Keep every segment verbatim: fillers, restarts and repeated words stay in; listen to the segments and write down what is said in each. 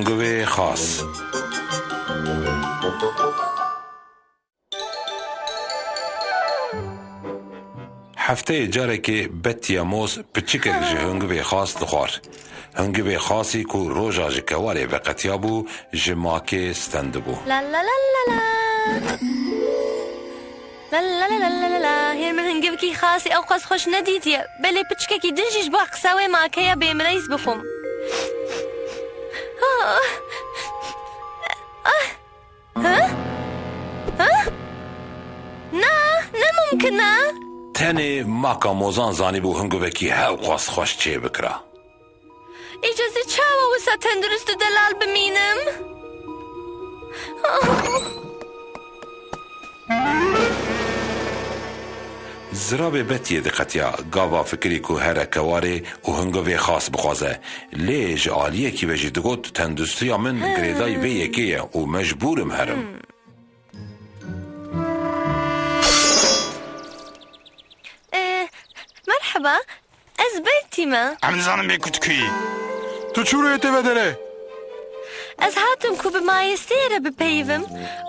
Hingivê xas. Hefteyê carekê Betiya Moz piçikek ji hingivê xas dixwar. Hingivê xasî ku roja ji kewarê veqetiyabû, ji makê stendibû. La la la la la. La la la la la la la. Hêr min hingivkî xasî ew qas xweş nedîtiye. Belê piçikekî din jî ji bo qisa wê makeya bêmireyz bixwim. Ah. Ah. Ha? Ha? Na, ne mumkin e. Tenê maka Mozan zanîbû hingivekî hewqas xweş çêbikira. Îca ez ê çawa wisa tendurist û delal bimînim? Zirabê Betiyê diqetiya, gava fikirî ku here kewarê û hingivê xas bixwaze. Lê ji aliyekî ve jî digot, tenduristiya min girêdayî vê yekê ye û mecbûr im herim. Hmm. Ee, merheba, ez Bertî me. Em nizanin bê ku tu kuyî. Tu çû rûyê tê ve derê? Ez hatim ku bi mayesteyê re bipeyivim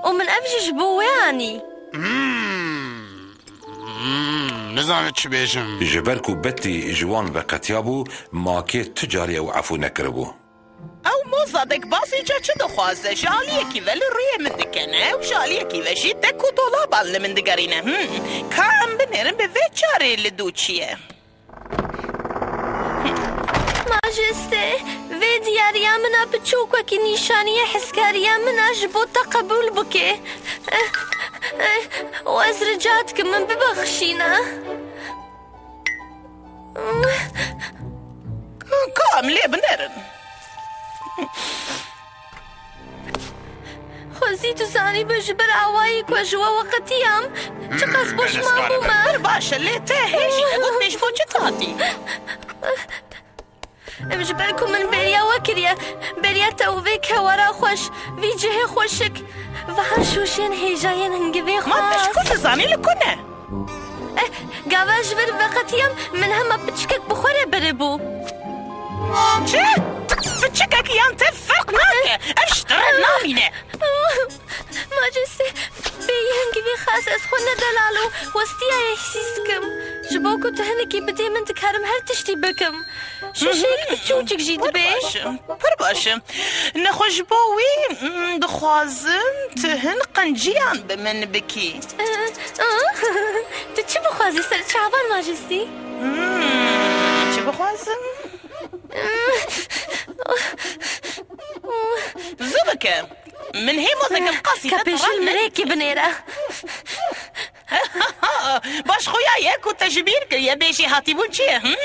û min ev jî ji bo wê anî. Hmm. Hmm, nizanim çi bêjim. Ji ber ku Betî ji wan veqetiyabû, makê tu carî ew efû nekiribû. Ew moza dekbazî ca çi dixwaze? Ji aliyekî ve li rûyê min dikene û ji aliyekî ve jî dek û dolaban li min digerîne. Hmm. Ka em binêrin bi vê carê li dû çi ye? Majeste, vê diyariya min a biçûk wekî nîşaniyê hezkariya min a ji bo te qebûl bike. Û ez rica dikim min bibexşîne. Ka em lê binêrin. Xwezî tu zanîbe ji ber awayî ku ez ji we weqetiyam, çiqas poşman bûme. Pir baş e, lê te hê jî negot bê ji bo çi tu hatî? Em ji ber ku min bêriya we kiriye, bêriya te û vê kewara xweş, vî cihê xweşik, viha şûşên hêjayên hingivê xwe. Ma te ji ku dizanî li ku ne? Eh, gava ji vir veqetiyam, min hema piçikek bi xwe re biribû. Çi? Piçikek yan te ferq nake. Ev ji te re namîne. Majeste, bêyî hingivî xas ez xwe ne delal û westiyayê hîs dikim. Ji bo ku tu hinekî bidê min dikarim her tiştî bikim. Şûşeyek biçûçik jî dibê. Pir baş e. Pir baş e. Nexwe ji bo wî, mm, dixwazim tu hin qenciyan bi min bikî. Tu çi bixwazî ser çavan majestî? Hmm, çi bixwazim? Zû bike. Min hê mozeke qasî te pêşî mirêkî binêre. Baş xuya ye ku te ji bîr kiriye, bê jêhatîbûn çi ye, him?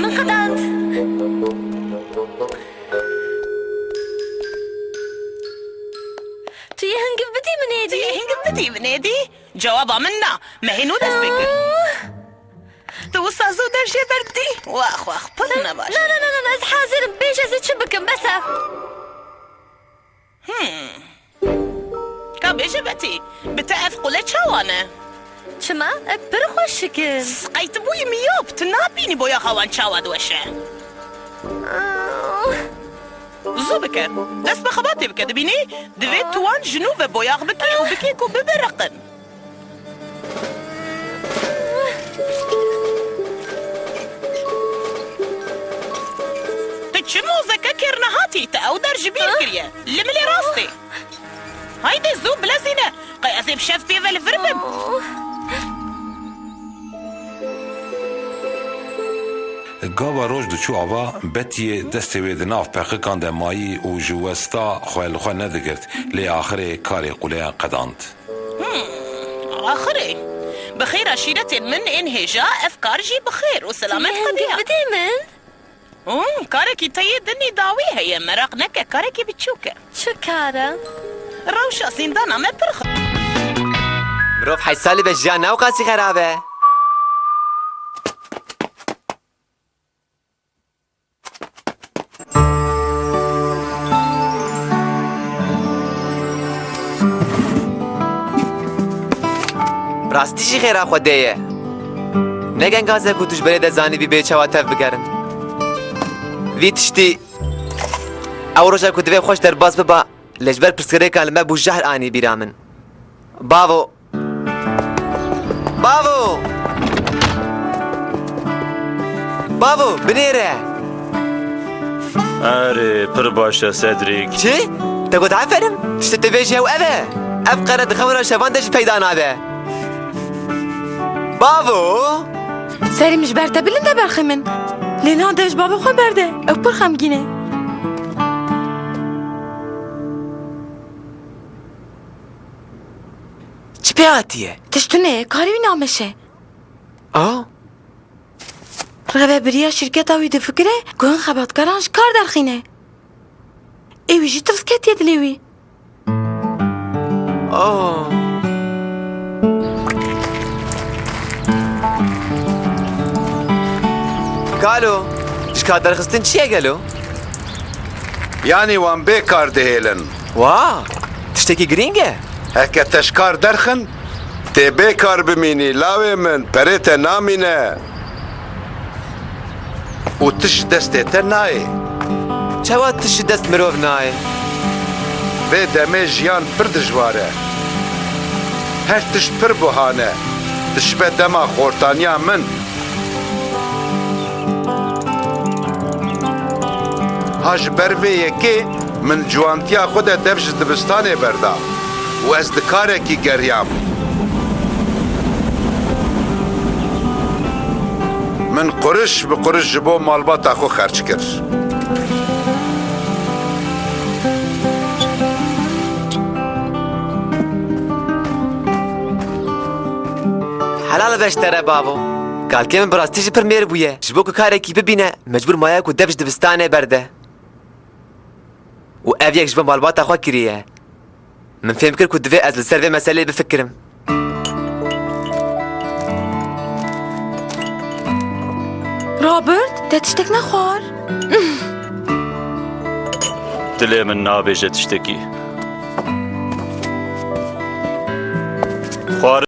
Min qedand. Tu yê hingiv bidî min êdî? Tu yê hingiv bidî min êdî? Cewaba min na. Me hê nû dest pê kir. Tu wisa zû dev jê berdî? Wax, wax, pir nebaş. Na, na, na, na, na, ez hazir im. Bêje ez ê çi bikim, bes e. Hmm. Ka bêje Betî, bi te ev qule çawa ne? Çima? Ev pir xweşik in. Qey tu bûyî miyop, tu nabînî boyaxa wan çawa diweşe. Ah. Zû bike, dest bi xebatê bike, dibînî? Divê tu wan ji nû ve boyax bikî û bikî ku bibiriqin. Tu çi mozeke kêr nehatî? Te ew der ji bîr kiriye. Li milê rastê. Haydi zû bilezîne. Qey ez ê bi şev pê ve li vir bim? Gava roj diçû ava, Betiyê destê wê di nav peqikan de mayî û ji westa xwe li xwe nedigirt, lê axirê karê quleyan qedand. Hmm, axirê. Bi xêra şîretên min ên hêja, ev kar jî bi xêr û selamet qediya. Bidê min. Hmm, karekî te yê dinî dawî heye, meraq neke, karekî biçûk e. Çi kar e? Rewşa zîndana me pir xwe. Mirov heyt salî be jiyan ne ewqasî xerab e. Rastî jî xêra Xwedê ye. Ne gengaze ku tu ji berê de zanîbî bê çawa tev bigerin. Vî tiştî ew roja ku divê xweş derbas biba, lê ji ber pirsgirêkan li me bû jehr anî bîra min. Bavo! Bavo! Bavo, binêre! Erê, pir baş e, Cedric. Çi? Te got aferin? Tiştê te bêjî ew ev e. Ev qere di xewra şevan de jî peyda nabe. Bavo! Serî min ji ber te bilind e, berxê min. Lê niha dev ji bavê xwe berde. Ew pir xemgîn e. Çi pê hatiye? Tişt tune ye, karê wî nameşe. A? Rêvebiriya şîrketa wî difikire ku hin xebatkaran ji kar derxîne. Ê wî jî tirs ketiye dilê wî. A. Kalo, ji kar derxistin çi ye gelo? Yanî wan bê kar dihêlin. Wa, tiştekî girîng e. Heke te ji kar derxin, tê bê kar bimînî, lawê min, perê te namîne. Û tişt ji destê te nayê. Çawa tişt ji dest mirov nayê? Vê demê jiyan pir dijwar e. Her tişt pir buhan e. Dişibe dema xortaniya min. Ha ji ber vê yekê min ciwantiya xwe de dev ji dibistanê berda û ez di karekî geriyam. Min quriş bi quriş ji bo malbata xwe xerc kir. Helal be ji te re bavo. Kalkê min bi rastî jî pir mêr bûye. Ji bo ku karekî bibîne, mecbûr maye ku dev ji dibistanê berde. Û ev yek ji bo malbata xwe kiriye. Min fêm kir ku divê ez li ser vê meseleyê bifikirim. Robert, te tiştek nexwar? Dilê min nabêje tiştekî. Xwar